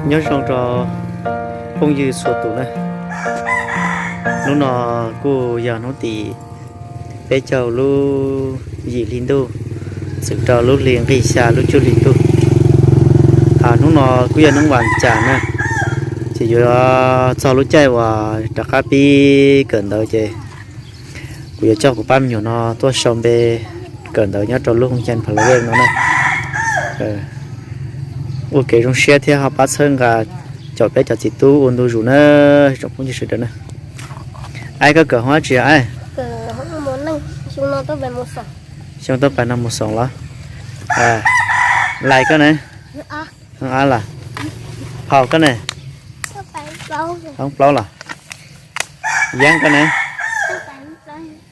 Nyob zoo rau phooj ywg txhua tus na, hnub no kuj yog hnub tim peb caug lub yim hli ntuj, txwm rau lub hli nqig xya lub cuaj hli ntuj. Hnub no kuj yog hnub vas cas na, ces yuav txog lub caij uas rov qab pib kawm ntawv ces kuv yuav coj kuv pab me nyuam no tuaj sau npe kawm ntawv nyob rau lub hoo xya pha la ve no na. Ua kev zoo siab thiab ho pab txhawb nqa caum peb cov txiv tub ua ntu zus na, tsoom phooj ywg sawv daws na. Aib, koj kawm hoob dab tsi aib? Xyoo tuaj pais no mus xoom los? Lais koj ne? Hoob ab los? Phau koj ne? Hoob plaub los? Yeeb koj ne?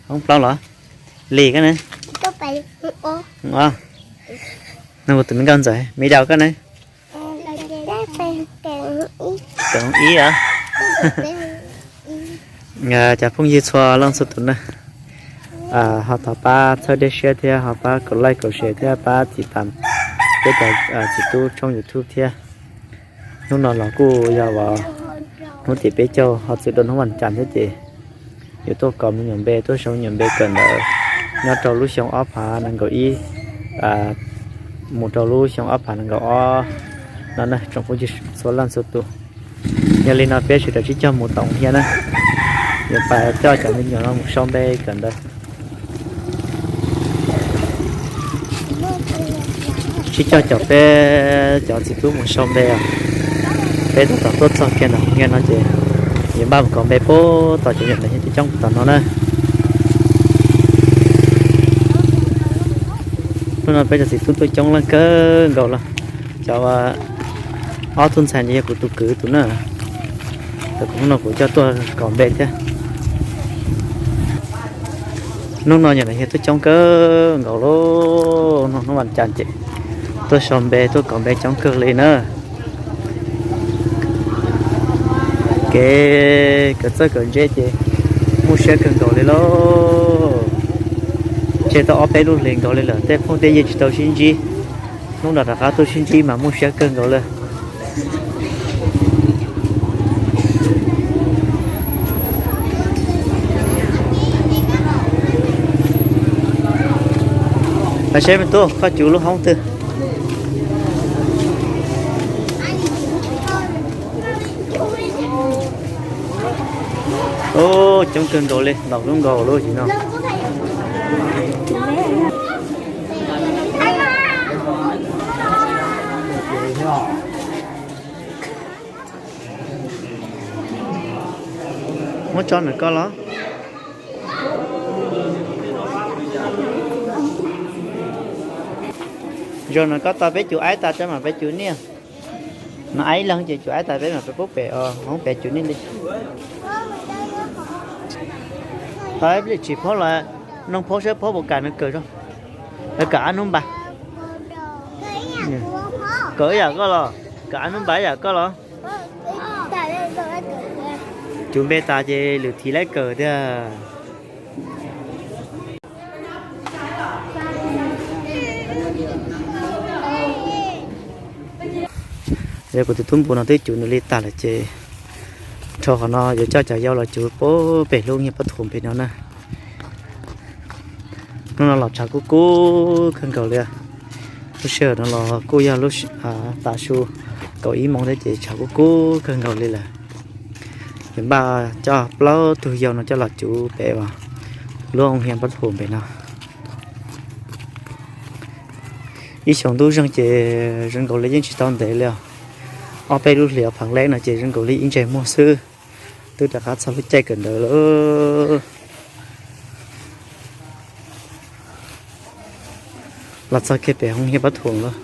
Hoob plaub los? Lis koj ne? Hoob ob. Nug kuv tus me nkauj ntxawm, me dau koj ne? Kawm hoob ib os. Cov phooj ywg txhua leej txhua tus na, ho thov pab txhawb dej siab thiab ho pab kaum like kaum share thiab pab tiv tam peb cov txiv tub tshooj YouTube thiab. Hnub no los kuj yog hnub tim peb caug ho txwm rau hnub vas cas thiab ces yuav tuaj kos me nyuam npe, tuaj sau me nyuam npe kawm ntawv nyob rau lub xyoo ob phav nees nkaum ib mus rau lub xyoo ob phav nees nkaum ob no na, tsoom phooj ywg txhua leej txhua tus. Yog li no peb sawv daws sib cog mus tom hia na, yuav pais coj cov me nyuam no mus sau npe kawm ntawv. Sib cog caum peb cov txiv tub mus sau npe os. Peb tab tom tuaj txog kiag ntawm hoo hia no ces yuav npaj mus kos npe puag tom cov nyuam ntawd coob coob tom no na. Hnub no peb cov txiv tub tuaj coob leej kawg nkaus los. Cov ob tug ntxhais ntawd yog kuv tus kwv tus na. Hnub no kuv coj tuaj kos npe thiab. Hnub no nyuam ntawd yog tuaj coob kawg nkaus lauj, hnub vas cas ces tuaj sau npe tuaj kos npe coob kawg li na. Kev kawm txawj kawm ntse ces muaj siab kawg nkaus li lauj. Ntshe tau ob peb lub hlis nkaus li lawm tej phooj tej ywg tsis tau sib ntsib, hnub no rov qab tuaj sib ntsib mas muaj siab kawg nkaus li. Pab seb me tub, koj cuv lub hoob twg? Coob kawg nkaus li, laus lub nkaus lub no. Muab tso ntawm koj los? Zaum no koj tos peb cuv aib tas tso mam peb cuv niaj. No aib ib leeg ces cuv aib tas peb mam peb pub pem os, hoob pem cuv niaj li. Tos ib pliag tsis phob los, noog phob saib phob puas kam nws kawm zoo. Lawv kawm ab nub npas. Kawm ib yam koj los? Kawm ab nub npas ib yam koj los? Cuv npe tas ces lwm thim laib kawm tiag. Yog kuv tus tub npus no twb cuv nws li tag lawm ces dhau qhov no yuav coj cov yau los cuv puag pem lub nyiaj pob thuam pem no na. Hnub no los tshav kub kub kawg nkaus li. Lub sij hawm no los kuj yog lub tav su kaum ib moos thiab ces tshav kub kub kawg nkaus li lawm. Yuav npaj coj plaub tug yau no coj los cuv pem lub hoo hia pob thuam pem no. Ib xyoos ntuj zeeg ces zoo nkaus li yeej tsis tau ntev li os. Ob peb lub hlis phav leb no ces zoo nkaus li ib ntsais muag xwb, twb rov qab txog lub caij kawm ntawv lawm. Los txog kiag pem hoo hia pob thuam lawm.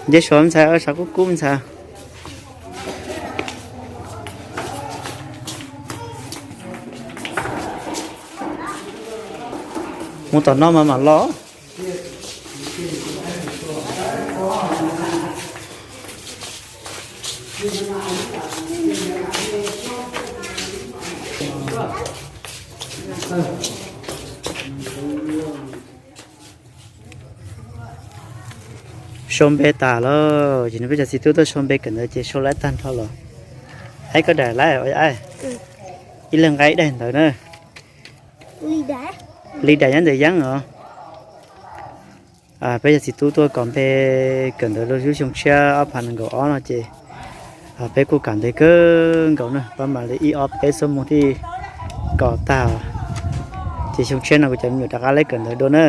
Nce saud me ntxhais, tshav kub kub me ntxhais. Mus tom no mas mam los. Sau npe tas lawm ces nws peb cov txiv tub tuaj sau npe kawm ntawv ces sau laib tag nrho los. Aib koj daim laib, ib leeg nqa ib daim ntawv na. Li daim nyob ntawm Yeeb os. Peb cov txiv tub tuaj kos npe kawm ntawv rau lub xyoo tshiab ob phav nees nkaum ob no ces peb kuj kam ntev kawg nkaus na, pab mam li ib ob peb xuab moos thiaj kos tag. Ces xyoo tshiab no kuv cov me nyuam rov qab laib kawm ntawv dua na.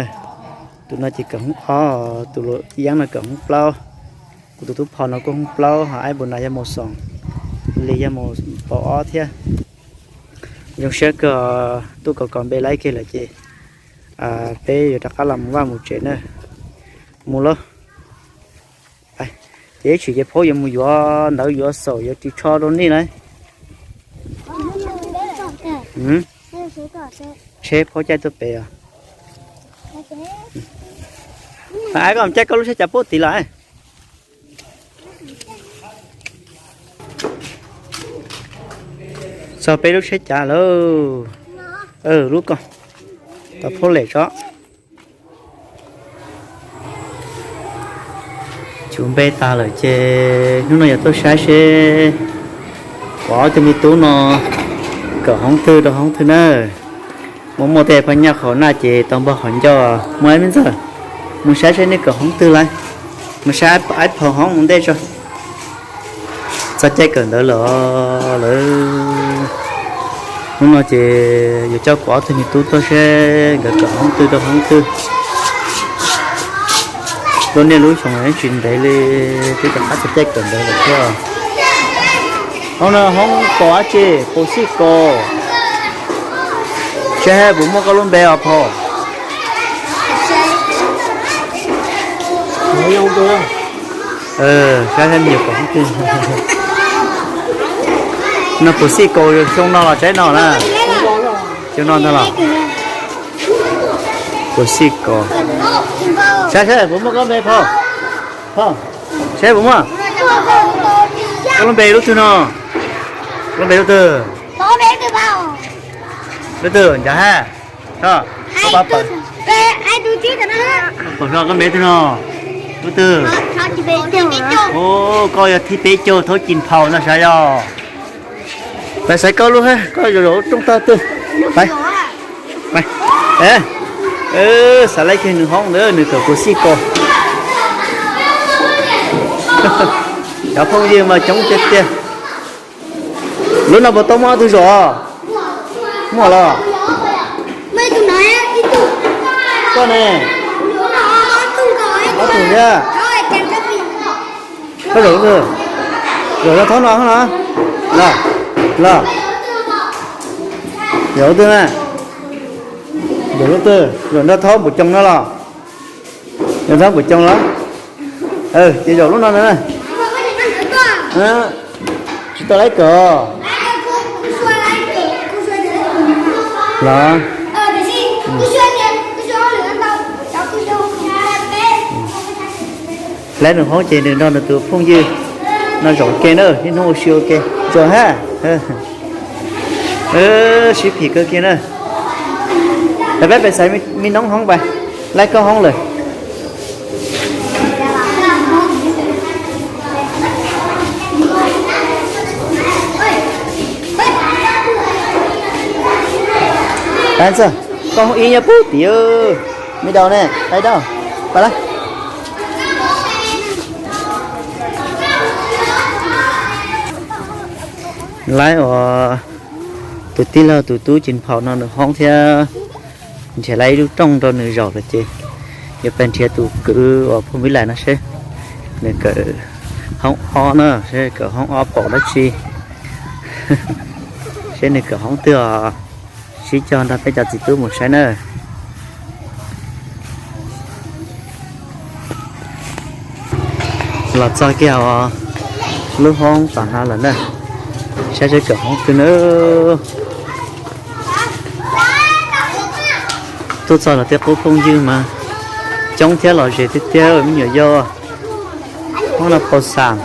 Tus no ces kawm hoob ob, tus Yeeb no kawm hoob plaub, kuv tus tub Phom no kuj hoob plaub, ho Aib Npus Nas yog moos xoom, Lis yog moos paus ob thiab. Zoo siab kawg, tuaj kos kos npe laib kiag lawm ces peb yuav rov qab los mus vaj mus tsev na. Mus lauj. Ces ib tsam ces phaub yuav mus yuav ntawv yuav xaum yuav ris tsho rau nej lawm. Tsheb phaub caij tuaj pem os. Aib, koj caij koj lub tsheb cas puag tid lawm. Txog peb lub tsheb cav lawm. Lub ko tau phaub lem tso. Tsum npe tas lawm ces hnub no yuav tuaj saib seb kuv ob tug me tub no kawm hoob twg rau hoob twg na. Muaj muaj tej phab nyaj qhov naj ces tau npog qhov ncauj. Muaj ib me ntxawg, mus saib seb nej kawm hoob twg lawm. Mus saib Aib Phom hoob mus ntej tso. Txog caij kawm ntawv lawm lawm. Hnub no ces yuav coj kuv ob tug me tub tuaj seb nkawd kawm hoob twg rau hoob twg. Lub niaj lub xyoo tsis ntev li, twb rov qab txog caij kawm ntawv lawm thiab. Hoob no hoob kaum dab tsi? Kaum xij kaum. Saib puas muaj koj lub npe os Phom? Saib saib me nyuam kaum hoob twg. No kaum xij kaum, xyoo no los tsaib no na. Xyoo no ntag los. Kaum xij kaum. Saib saib puas muaj koj npe Phom. Phom, saib puas muaj. Koj lub npe lub twg no? Lub npe lub twg? Lub twg ncav ha? Koj npe twg no? Lub twg? Koj yog thib peb caug thaub ci nphaus no sav yog. Pais xaiv koj lub, koj zaum zaum rooj tag twg. Pais. Xav laib kiag nws hoob ntawd, nws kawm kaum xij kaum. Cov phooj ywg mas coob tiag tiag. Lub no puas tau muaj ob tug zaum? Muaj los? Koj ne? Ob tug thiab. Koj zaum lub twg? Zaum no, thaub no no. Los, los. Zaum lub twg na? Zaum lub twg? Zaum nrog thaub npum coos no los? Zaum thaub npum coos los? Ces zaum lub no na. Tsis tau laib kawm los? Laib nws hoob ces nws nrog nws tus phooj ywg no zaum ke na, niaj hnub ua si ua ke tsuas hab. Sib phim kawg kiag na. Peb pais xaiv me noob hoob pais, laib koj hoob lawm. Koj hoob ib nyob puag tim, me daus ne, laib dau, pais lawm. Laib uas tus tij laug tus tub ci nphaum no nws hoob thiab, nrhiav laib ib lub rooj rau nws zaum lawm ces yuav pais nrhiav tus kwv uas Phooj Vib Lais no seb nws kawm hoob ob na, seb kawm hoob ob pom dab tsi, seb nws kawm hoob twg os. Sib cog nrog peb cov txiv tub mus saib na. Los txog kiag lub hoob tom no lawm na, saib seb kawm hoob twg na. Tuaj txog los tej qub phooj ywg mas coob thiab los ze tiag tiag me nyuam yau. Hoob no pau xam.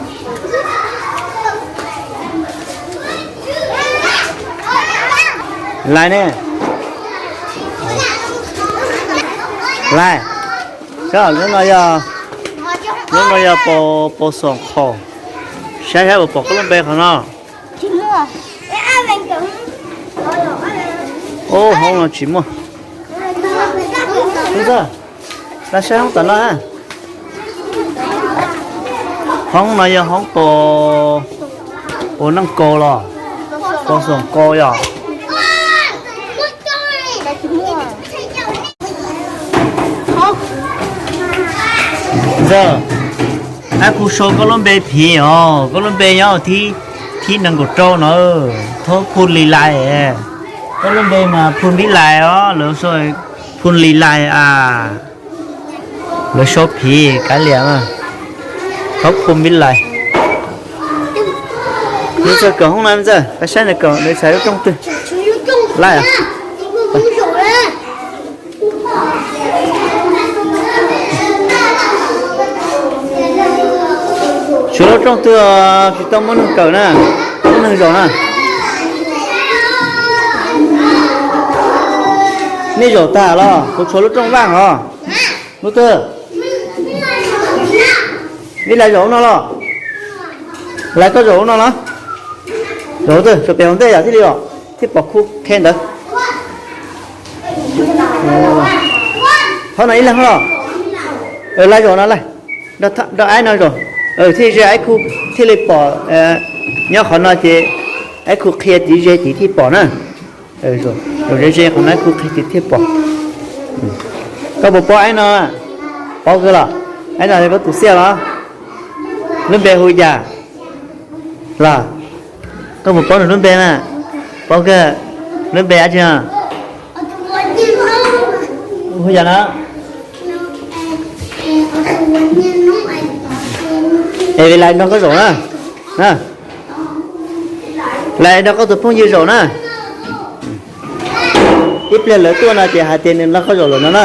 Lais ne? Lais, lub no yog Lub no yog Pos Xoom Qhaus. Saib saib puas pom koj lub npe qhov no. Ub, hoob no tsis muaj. Ntxawg, los saib hoob tom no. Hoob no yog hoob Pos, Pos Neej Kaus los, Pos Xoom Kaus yog. Ntxawg, ab, kuv sau koj lub npe phiv os, kau lub npe nyob thib, thib nees nkaum rau no, Thoob Phu Lis Lais. Koj lub npe mas Phu Npib Lais os, lawv sau Phu Lis Lais a. Lawv sau phiv kav liam, Thoob Phu Npib Lais. Lub txog kawm hoob no Ntxawg, koj saib nws kawm, nws xaiv lub rooj twg. Laj. Tshuav lub rooj twg tsis tau muaj neeg kawm na, muaj neeg zaum na. Nej zaum tag los kuv tshuav lub rooj vaj hov. Lub twg? Nej lais zaum lub no los? Lais koj zaum lub no los? Zaum twg? Zaum pem hauv ntej yom, thiaj li os, thiaj pom khu qhe ntawd. Thov no ib leeg los? Lais zaum no lais. Nrog aib no zaum, thiaj ze aib khu, thiaj li pom. Nyob qhov no ces aib khu qhia tid, ze tid thiaj pom na. Zaum ze ze qhov no aib khu qhia tid thiaj pom. Koj puas paub aib no? Paub kawg los? Aib no yog koj tus xiaj los? Lub npe hu cas los? Koj puas paub nws lub npe na? Paub kawg. Lub npe dab tsi no? Hu yam no. Es lais nrog koj zaum na. Lais nrog koj tus phooj ywg zaum na. Ib pliag lawv tuaj no ces hais tias nws nrog koj zaum lawm no na.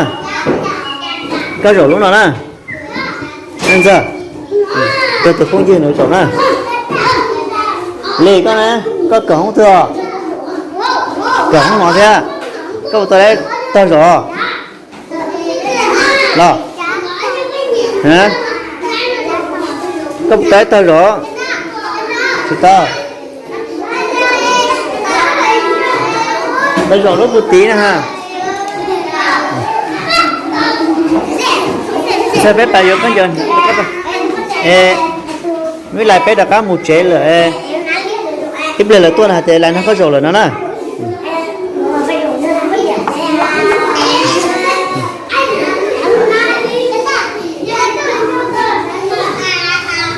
Koj zaum lub no na. Ntxawg, koj tus phooj ywg nws zaum na. Lis, koj na, koj kawm hoob twg os? Kawm hoob no thiab. Koj puas tau tag zaum los? Koj puas tau tag zaum? Tsis tau. Tau zaum lub puag tid na ha. Txog peb pas yuav khaub ncaws, Vib Lais peb rov qab mus tsev lawm. Ib pliag lawv tuaj no hais tias lais nrog koj zaum lawm no na.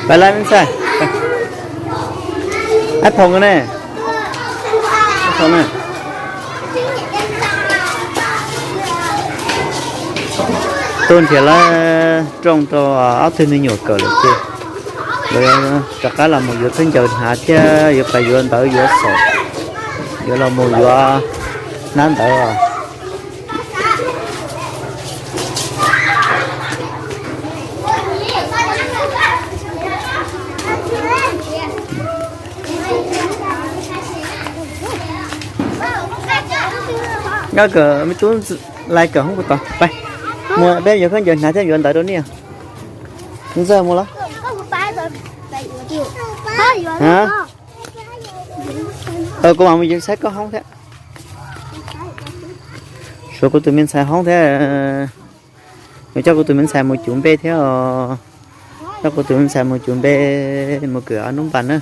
Pais lawm me ntxhais. Ab, phoom ne. Tuaj nrhiav lawv rooj rau ob tug me nyuam kawm lawm ces lawv rov qab los mus yuav khaub ncaws hnav thiab yuav pais yuav ntawv yuav xaum, yuav los mus yuav hnab ntawv. Nkauj Kawm, me tub Lais Kawm hoob puas tau? Pais, mus peb yuav khaub ncaws hnav thiab yuav ntawv rau nej. Ntxawg mus los? Kuv mam mus yuav saib koj hoob thiab. Suav kuv tus me ntxhais hoob thiab. Yuav coj kuv tus me ntxhais mus cuv npe thiab os. Coj kuv tus me ntxhais mus cuv npe, mus kawm ob nub npas na.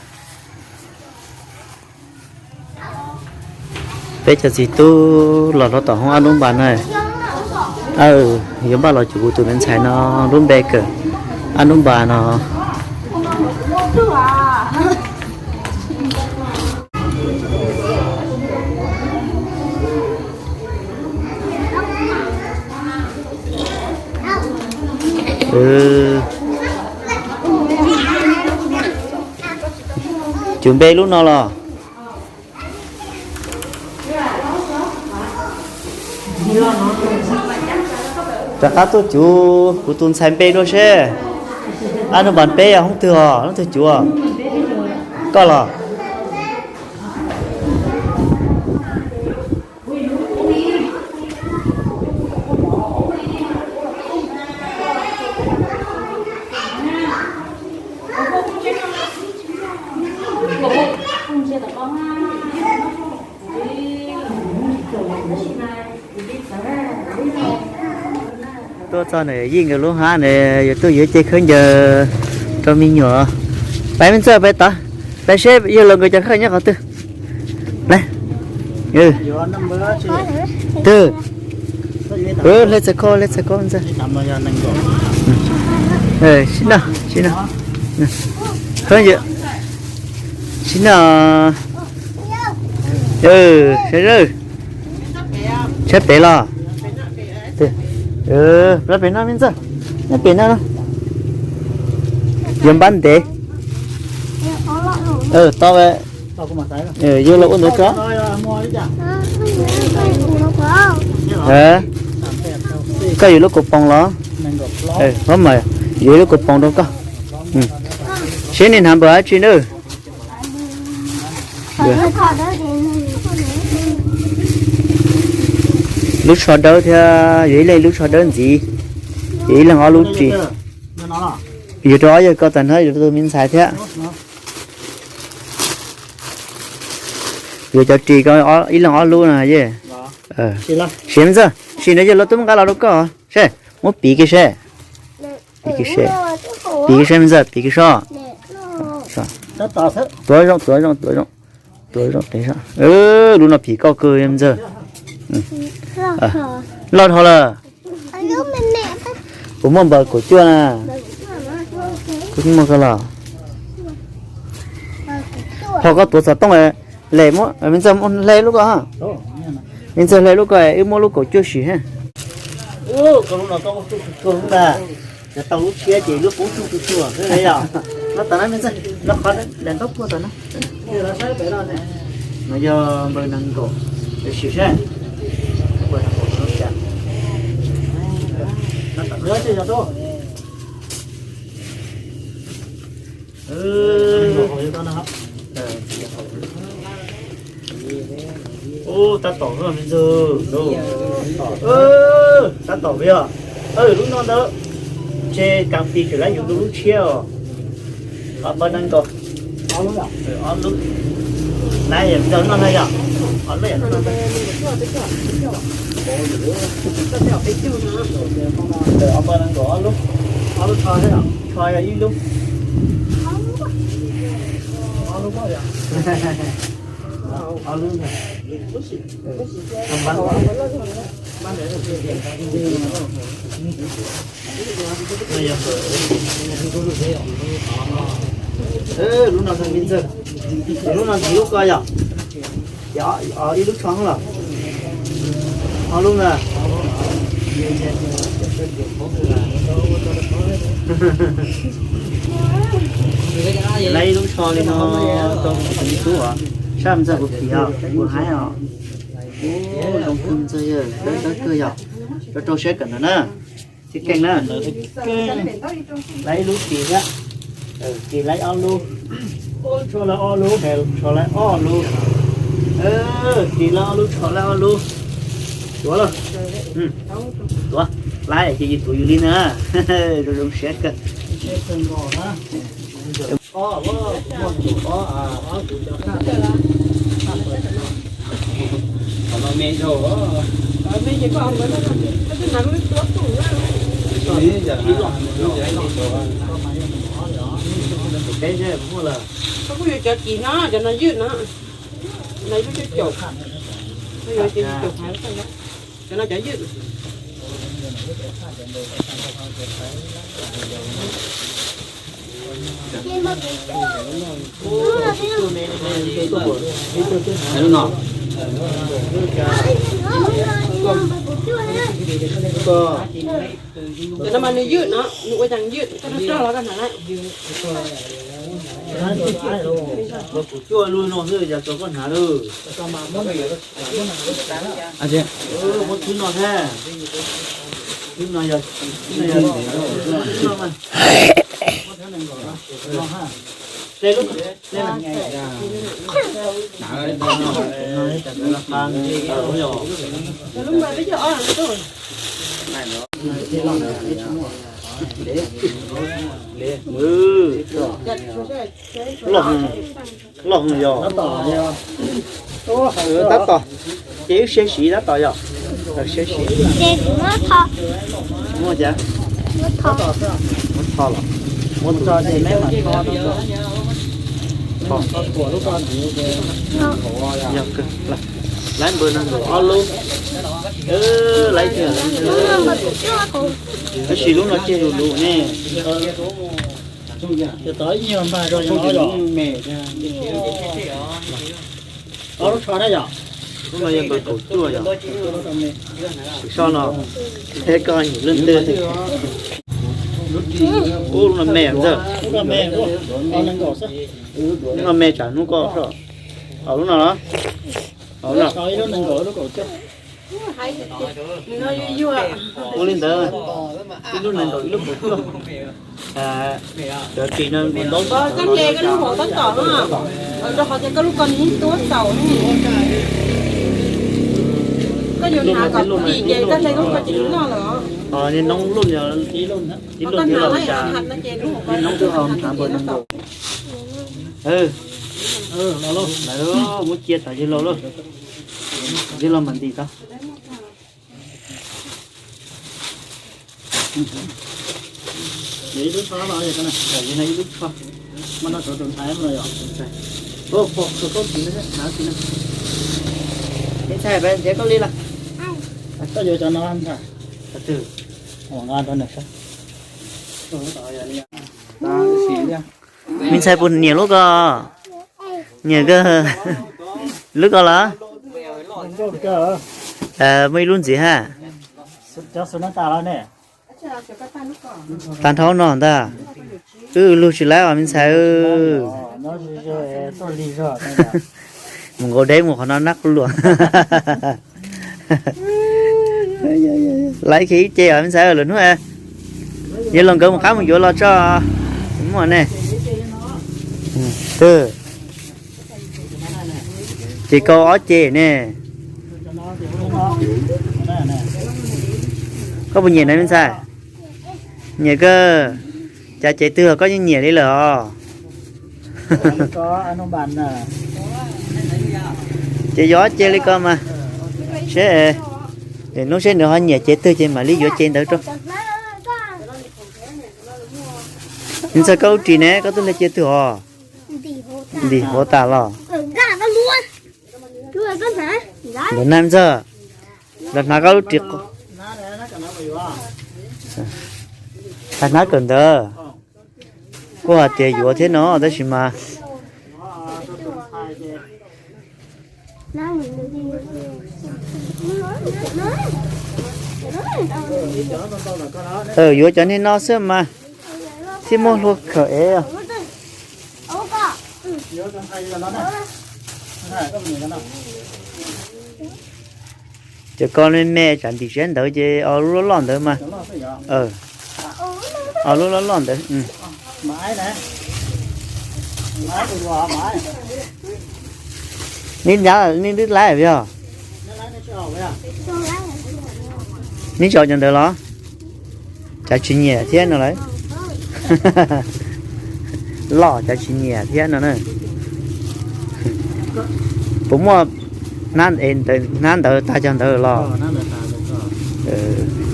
Peb cov txiv tub los rau tom hoob ob nub npas na. Aw, yuav npaj los cuv kuv tus me ntxhais no lub npe kawm ob nub npas no. Cuv npe lub no los? Rov qab tuaj cuv kuv tus ntxhais npe dua seb. Ob nub npas peb yog hoob twg os, hoob twg cuv? Koj los? Toj na, yij nkawd lub hab na, yuav tuaj yuav cev khaub ncaws rau me nyuam. Peb me ntxawg peb tod, peb seb yawg laus nkawd cov khaub ncaws nyob qhov twg. Lawm, twg, hle txhais khau, hle txhais khau me ntxawg. Sib noj, sib noj. Khaub ncaws, sib noj. Saib, saib pem los. Peb pem no me ntxawg, nyob pem no. Yuav npab ntev. Tau, yawg laus ua ntawd tso. Koj yuav lub kaus poom los? Yuav lub kaus poom rau koj. Seb nej hnav npaum dab tsi na. Lub tsho dawb thiab, yuav ib leeg lub tsho dawb ntxiv, yuav ib leeg ob lub ris. Yuav rau ob yawg ko tag nrho, yuav rau tus me ntxhais thiab. Yuav cov ris ko ib leeg ob lub no yej. Siav me ntxawg, sim no yawg laus twb muab nqa los rau koj seb, muab piv kiag seb. Piv kiag seb, piv kiag seb me ntxawg, piv kiag seb. Tuav zoo, tuav zoo, tuav zoo, tuav zoo. Lub no phim koj kawg me ntxawg. Loj dhau lawm. Kuv muaj npaws kaum cuaj na. Kuv muaj koj los. Ho koj tuav xov tooj, les muab me ntxawg hle lub ko. Me ntxawg hle lub ko, wb muab lub kaum cuaj sim ha. Koj lub no koj muab tsuj tsuag tsuag lub ntag. Yog tau lub tshiab ces lub poob tsuj tsuag tsuag xwb yom. No tas na me ntxawg, no qhov daim ntaub puag tas na. No yog npaws nees nkaum, sim seb. Ub, tab tom me ntxawg, tab tom yog lub no ntawd, ntshe kav pis tseem laib yus tus lub tshiab os. Ob npaws nees nkaum, ob lub, laib yam ntxawg no na yog, ob lub yam no. Ob npaws nees nkaum ob lub, ob lub tsho, tsho yog ib lub. Ob lub, ob lub, lub no me ntxawg, lub no ntxiv lub ko yog, ib lub tsho los, ob lub na. Laib ib lub tsho li no rau kuv tub os, sab ntxawg kuv phim os, kuv haib os. Ub, zoo kawg ntxawg, dawb dawb kawg yog, rau rau siab kawm ntawv na. Txij keej na. Laib ib lub ris thiab. Ris laib ob lub, tsho laib ob lub, tsho laib ob lub. Ris laib ob lub, tsho laib ob lub. Tuav los. Tuav, laib ces yus tuav yus li na. Zoo zoo siab kawg. Koj kuj yuav cov kis no, cov no ywj no, no ywj cov caum, cov no cov ywj. Cov no mas nws ywj no, nws ua cas ywj, koj rog los koj hnav na. Kuv cuaj lub no xwb, yog tso koj hnav lawm. Muab thwb no thiab. Thwb no yog, thwb no mas. Hle lub, hle lub. Loj yog. Tab tom, ces wb siab siv tab tom yog. Siab siv. Muab cas? Muab tho los? Muab tus tho ces meb mam tho rau. Tho. Yog kawg. Lawv npawg nees nkaum ob lub. Lawv tiag. Tab sis lub no tseg lus lus ne. Lub no yog npawg kaum cuaj yom. Sim soj no, thiab koj nyiam lub twg? Ub, lub no me ntxawg. Lub no me tsam hnub koj soj. Lub no los? Ua li ntawd, ib lub nees nkaum ib lub kaum cuaj. Cov ris no ntaub. Koj hle koj lub hauv tab tom na, rau qhov tias koj lub ko nws yeej tuab txaus ne. Koj yuav hnav kom dim ces koj hle koj lub ko ces nws loj lawm. Niag noob luj, ib lub twb hau, niag noob twb hau hnav npaum no. Lawv muab cia tas yawg laus lauj. Yawg laus mam ntim tau. Ib lub tsho, ib lub tsho. Me ntxhais, peb nrhiav koj li los? Koj yuav cov no ntag. Ua nqa rau nws saib. Me ntxhais puas nyiam lub ko? Nyiam kawg. Lub ko los? Muaj ib lub ntxiv ha. Tag nrho no ntag. Wb lug tsis laib os me ntxhais. Mus nkaus deb mus qhov no nab qhuv luam. Laib kiag ib ce os me ntxhais, lwm hnub yawg laus nkawd mus qab mus yuav los tso. Muaj ne. Twg? Ces kau ob ce ne. Koj puas nyiam na me ntxhais? Nyiam kawg. Cas ces twg los koj yeej nyiam li lawm os. Ces yuav ob ce li ko mas. Seb, hnub seb nws ho nyiam ce twg ces mam li yuav ce ntawd rau. Me ntxhais, koj lub ris ne koj twb hle ce twg os? Ntim hauv tas los? Ntawm na me ntxhais, los hnav koj lub ris. Hnav kawm ntawv. Kuj hais tias yuav thiab no tab sis mas yuav cov niag no xwb mas thiaj muaj hlua khawm ev. Ces koj me me tsam ntim siab ntawd ces o lub loj loj ntawd mas. O lub loj loj ntawd. Neb nyav nej twb laib yog? Neb tso cov ntawd los? Cov tsis nyiam thiab no lawm. Loj cov tsis nyiam thiab no na. Puas muaj hnab ntawd tag cov ntawd los?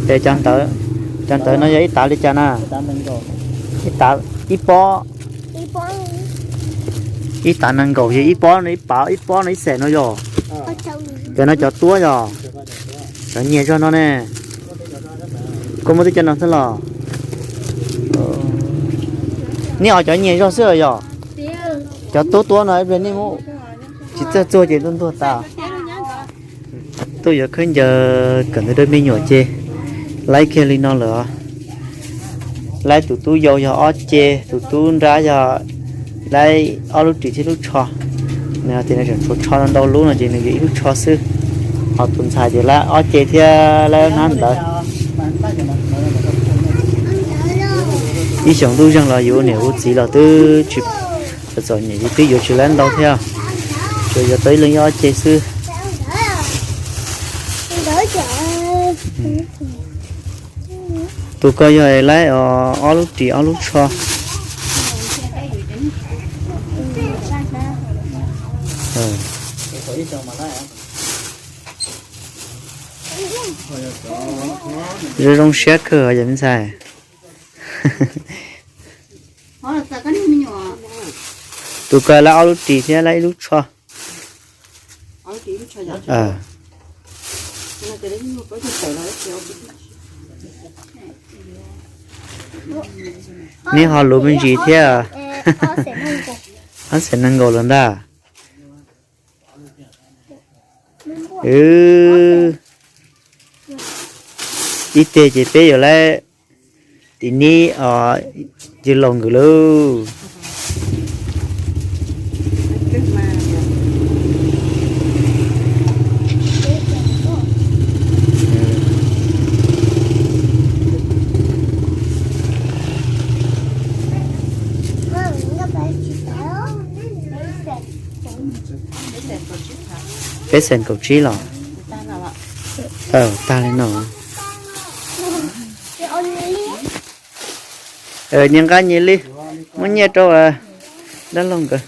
Es cov ntawd, cov ntawd no yog ib tav li cas na? Ib tav, ib pob, ib tav nees nkaum yog ib pob no, ib pob no ib xees no yog. Cov no cov tuab yog. Cov nyias zog no ne. Koj muaj tib cov no xwb los? Nej os cov nyias zog xwb los yog? Cov tuab tuab no nej muab tsis txawj txuag ces tuaj ntuag tas. Tuaj yuav khaub ncaws kawm ntawv rau me nyuam ces laib kiag li no lawm. Laib tus tub yau yog ob ce, tus tub nrab yog laib ob lub ris thiab lub tsho. Nws tias nws tseem tshuav tsho ntau lub no ces nws yuav ib lub tsho xwb. Ho tus ntxhais ces laib ob ce thiab laib hnab ntawd. Ib xyoos ntuj zeeg los yus niam yus txiv los twb tsis txom nyem, yus twb yuav tsis laib ntau thiab, tsuas yuav tau ib leeg ib ob ce xwb. Tus ko yog laib ob lub ris ob lub tsho. Zoo zoo siab kawg yom me ntxhais. Tus ko lawv ob lub ris thiab lawv ib lub tsho. Neb ho luv me ntsis thiab. Ob xeem nees nkaum lawm ntag. Ib teg ces peb yuav lawm. Tim neb os, yawg laus nkawd lauj. Peb xeem kaum tsib los? Tag li no. Nyias nqa nyias li, muab nyiaj rau dab laug nkawd.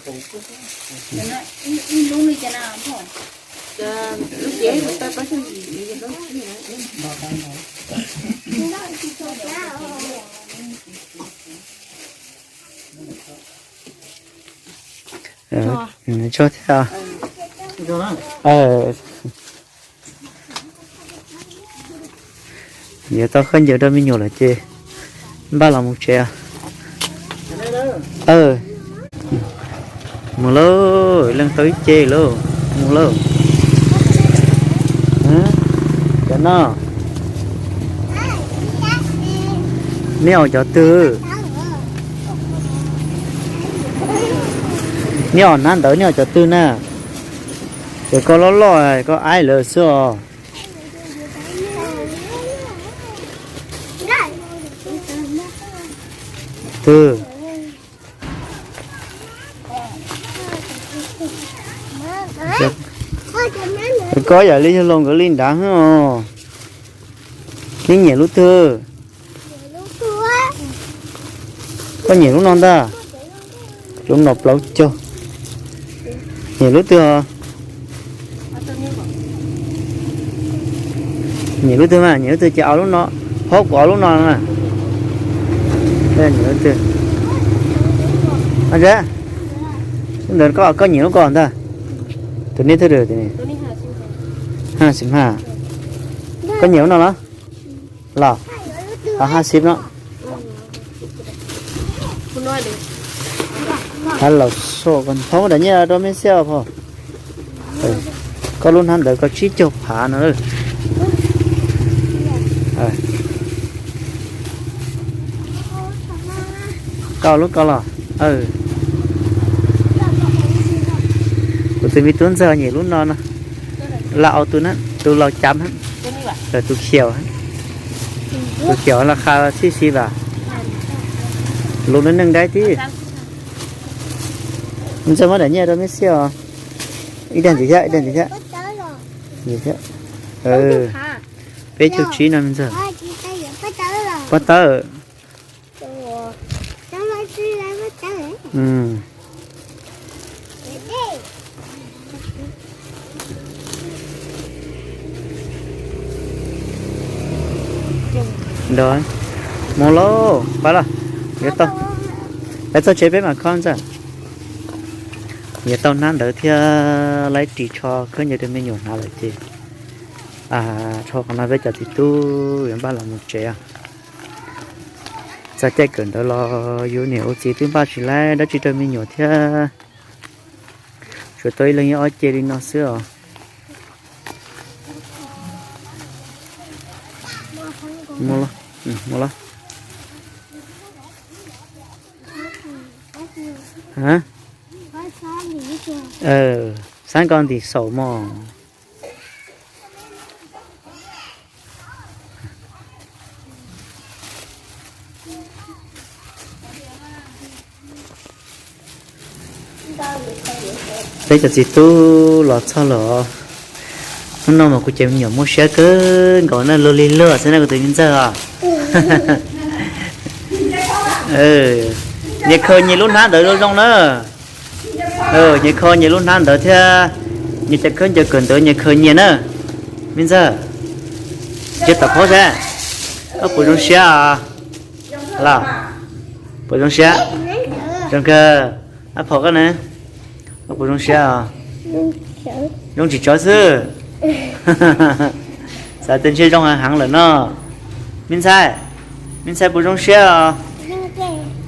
Tso thiab. Yuav tau khaub ncaws rau me nyuam lawm ces npaj los mus tsev. Mus lauj, leej tau ib ce lauj, mus lauj. Cov no, neb ua cov twg? Neb ua hnab ntawd neb ua cov twg na? Ces koj loj loj koj aib lawv xwb os. Twg? Koj yam li yawg laus nkawd li nrad os. Neb nyiam lub twg? Koj nyiam lub no ntag. Lub no plaub caug. Nyiam lub twg os? Nyiam lub twg mas, nyiam lub twg ces ob lub no, phob kuv ob lub no na. Nyiam lub twg? Ntawd koj, koj nyiam lub ko ntag. Tus neb thwj rau, ha xim ha. Koj nyiam lub no los? Los, ha xim no. Ha los so, koj thauj daim nyiaj rau me xiab phauj. Koj lub hnab ntawd koj tsib caug phav no. Koj lub ko los? Kuv tus me tub ntxawg nyiam lub no no. Lau tus na, tus laus cam, tus khiav, tus khiav las qha txhib si vas. Lus neej neeg daib tib. Ntxawg muab daim nyiaj rau me xiab os. Ib daim ntxiv thiab, ib daim ntxiv thiab. Peb caug tsib no me ntxawg. Pob tawb. Mus lauj, pab los. Yuav tau, peb txog tsev peb mam khob ntxawg. Yuav tau hnab ntawd thiab, laib ris tsho khaub ncaws rau me nyuam hnav lawm ces tsho qhov no peb cov txiv tub yuav npaj los mus tsev. Txog caij kawm ntawv los yus niam yus txiv twb npaj tsis laib dab tsi rau me nyuam thiab. Tsuas tau ib leeg ib ob ce li no xwb os. Xab koj ntim saum mog. Peb cov txiv tub los txog lawm. Hnub no mas kuv cov me nyuam muaj siab kawg nkaus na, luag li luag xwb na kuv tus me ntxawg os. Nyias khaws nyias lub hnab ntawd zoo zoo na. Nyias khaws nyias lub hnab ntawd thiab nyias cov khaub ncaws kawm ntawv nyias khaws nyias na. Me ntxawg, Cia tom phab sab, koj puas zoo siab os? Los, puas zoo siab? Zoo kawg. Ab phom koj ne, koj puas zoo siab os? Zoo tsis tsawv xwb. Xav tias ntshe zoo heev heev lawm no. Me ntxhais, me ntxhais puas zoo siab os?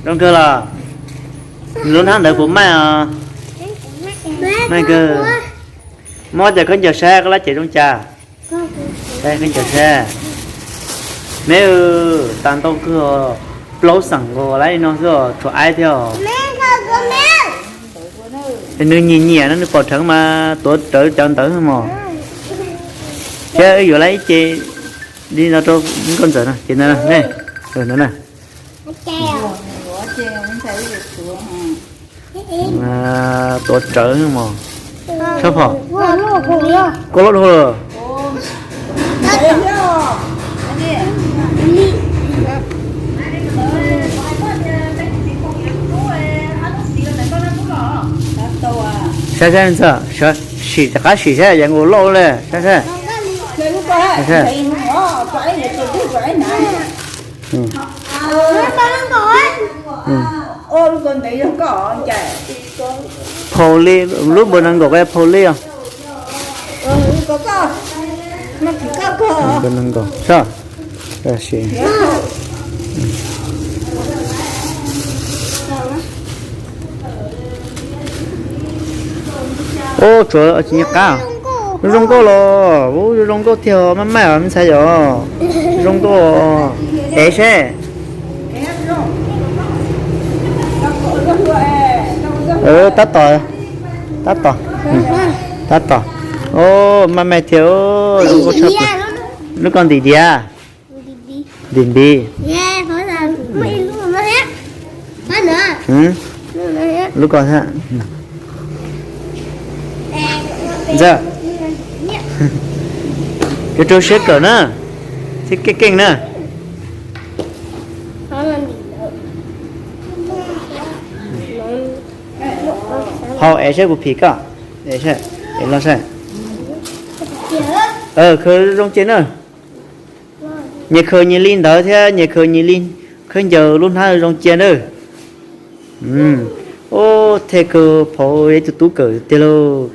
Zoo kawg los? Lub hnab ntawd puas maij os? Maij kawg. Muab cov khaub ncaws saib koj lab ces zoo cas. Khaub ncaws saib. Me, tas ntau kawg, plaub xeem nkaus lawm no xwb os, tshuav aib thiab os. Nws nyiam nyiam no nws pom dheev mas tuav rawv cov ntawd mos. Thiab wb yuav lawm ib ce li no rau nkauj ntxawm no ces no ne, no na. Tuav rawv mos. Sab phom, koj loj dhau lawm. Saib saib ntxawm, sim rov qab sim saib, yeej ua loj li saib saib. Phau li, lub npawg nees nkaum ko phau li os. Npawg nees nkaum, saib. Ub, tsuav tsis nyiam qab. Zoo nkauj los, ub, zoo nkauj tiag, maj maj os me ntxhais yom. Zoo nkauj, ev seb. Tab tom, tab tom, tab tom. Ub, maj maj tiag, zoo nkauj tshaj plaws. Lub ko ntim diav. Ntim ntiv. Lub ko thiab. Ntxawm, rau rau siab kawm na, thiab keej keej na. Hau ev saib puas phim koj, ev saib, ev los saib. Khaws zoo ces na. Nyias khaws nyias li ntawd thiab nyias khaws nyias li khaub ncaws lub hnab zoo cia na. Ub, thej kawg, phau ib tug tub kawm tiag lauj.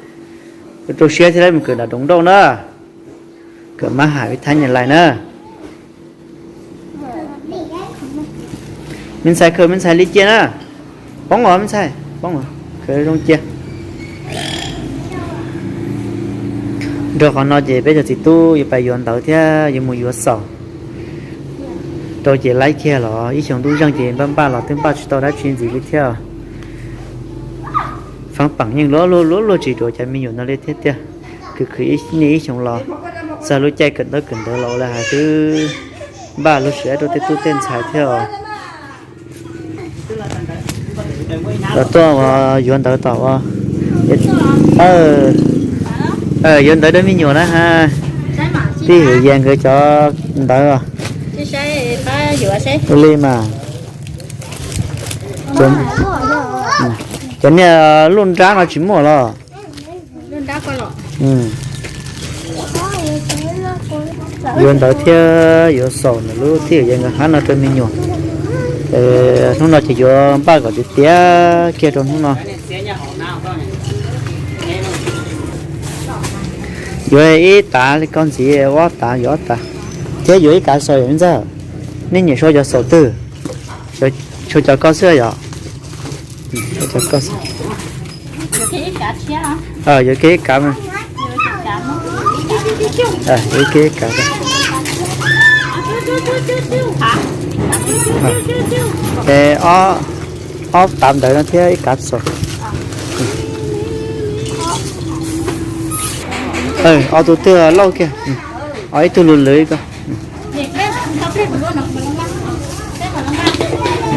Rau siab thiab mus kawm nram Doos Nrauj na. Kawm mab hais ib thab nyas lais na. Me ntxhais khaws me ntxhais li cia na. Poob os me ntxhais, poob os, khaws zoo cia. Nrog qhov no ces peb cov txiv tub yuav pais yuav ntawv thiab yuav mus yuav xaum rau ces laib kiag los ib xyoo ntuj zeeg ces npaj npaj los twb npaj tsis tau dab tsi ntxiv li thiab. Faab peem yeej luaj luaj luaj tsis dua cov me nyuam no li thiab tiag. Khwv khwv niaj ib xyoo los txog lub caij kawm ntawv kawm ntawv los ua li hais twb npaj lub siab rau tej tub tej ntxhais thiab os. Los tuaj yuav ntawv tom, yuav ntawv rau me nyuam na ha. Tij Hwm Yas nkawd cov ntawv. Ua li mas. Cov niag luj nrab no tsis muaj los? Yuav ntawv thiab yuav xaum ntawm lub tij Hwm Yas nkawd hab no rau me nyuam. Hnub no ces yuav npaj kom tiav tiav kiag rau hnub no. Yuav ib tav li koj ntxiv, ob tav yuav ob tav, thiab yuav ib kav xaum yom me ntxawg. Nej nyiam sau cov xaum twg? Sau cov koj xwb yom? Cov koj xwb. Yuav kiag ib kav mas. Yuav kiag ib kav. Es ob tav ntawd no thiab ib kav xaum. Ob tug twg lauj kiag, ob ib tug lwv lwv ko.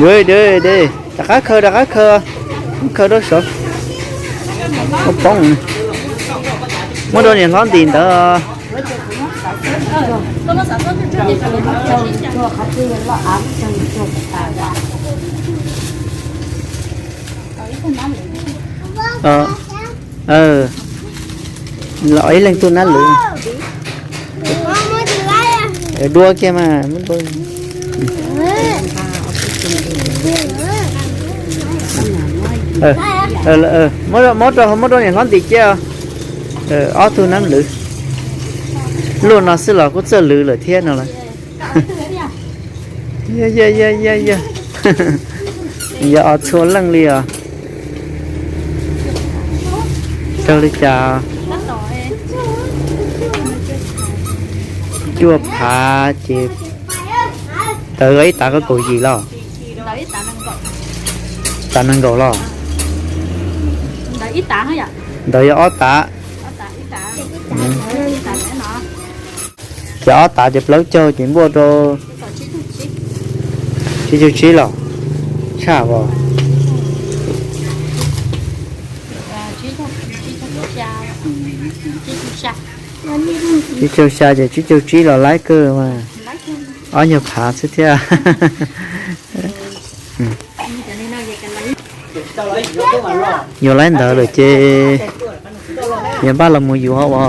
Rov qab khaws, rov qab khaws, khaws rau saud. Poob, muab rau niam hlob ntim ntawd. Los ib leeg tug nab lwv. Dua kiag mas. Muab rau, muab rau niam hlob ntim kiag. Ob tug nab lwv. Luaj no xwb los kuj txawj lwv lawm thiab no lawm. Yog os, txhua leej li os. Raug li cas? Cuaj phav ces tawv ib tav kaum yim los? Tav nees nkaum los? Ntawd yog ob tav. Ces ob tav ces plaub caug ces npuaj rau tsib caug tsib los? Tshaj os. Tsib caug xya ces tsib caug tsib los laib kawg mas. Ob nyuag phav xwb thiab. Yuav laib ntawd lawm ces yuav npaj los mus yuav ua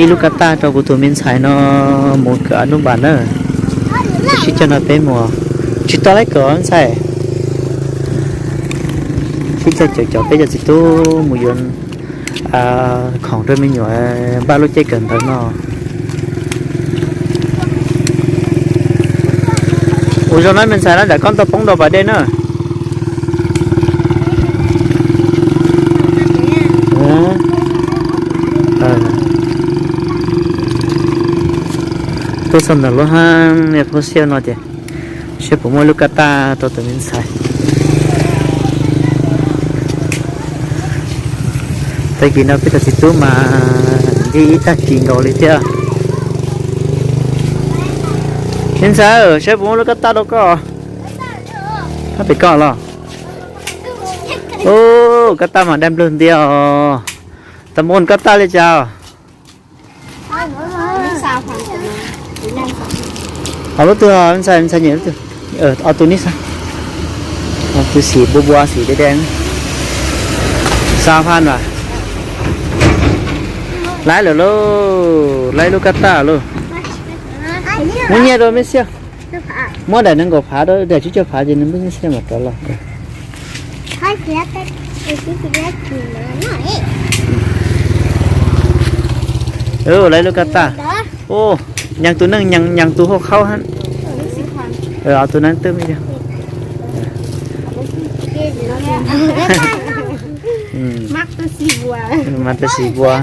ib lub kab taj rau kuv tus me ntxhais no mus kawm a nub npas na. Sib caug no peb mus, tsis tau laib kawm ntxhais. Sib caug caum cov peb cov txiv tub mus yuav khoom rau me nyuam npaj lub caij kawm ntawv no. Ua zoo na me ntxhais, na nram koj ntau poob dua pas dej na. Tuaj txog ntawm lub hab niag phob xiab no ces seb puas muaj lub kab taj rau tus me ntxhais. Tag kis no peb cov txiv tub mas nti ib tag kis nkaus li thiab. Me ntxhais, saib puas muaj lub kab taj rau koj. Kab pem koj los? Ub, kab taj mas daj nplawg ntiag os. Tau muaj kab taj li cas? Ob lub twg, me ntxhais, me ntxhais nyiam lub twg? Ob tug nib xav. Ob tug xim npua npua xim deb deb. Xav phaj mas. Laib lawm lauj, laib lub kab taj lauj. Muab nyiaj rau me xiab. Muab daim nees nkaum phav rau, daim tsib caug phav ces nws muab nyiaj xiab mam rov los. Laib lub kab taj. Nyees tus neeg, nyees tus hau khaub hab. Ob tug neeg twb me yog. Mas tus xim npua.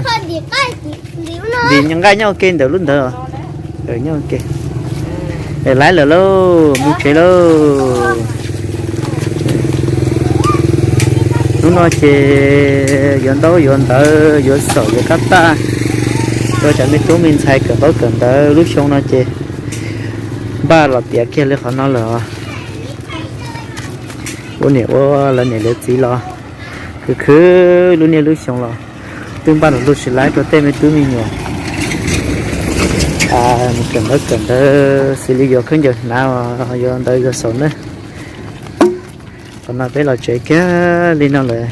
Ntim nqaij nyob ua ke ntawm lub ntawd. Nyob ua ke. Laib lawm lauj, mus tsev lauj. Hnub no ces yuav ntaub yuav ntawv yuav xaum yuav kab taj rau cov me tub me ntxhais kawm ntaub kawm ntawv lub xyoo no ces npaj los tiav kiag li qhov no lawm os. Ua niam ua lawv niam lawv txiv los khwv khwv lub niaj lub xyoo los twb npaj los lub tsis laib rau tej me tub me nyuam mus kawm ntaub kawm ntawv xws li yuav khaub ncaws hnav, yuav ntawv yuav xaum na. Qhov no peb los tsev kiag li no lawm.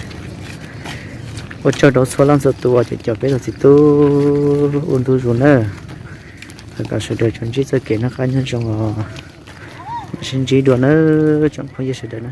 Ua tsaug rau txhua leej txhua tus uas cov caum peb tus txiv tub ua ntu zus nawb. Thov kom sawv daws tsuas ntsib txoj kev noj qab nyob zoo os. Mam sib ntsib dua nawb tsoom phooj ywg sawv daws na.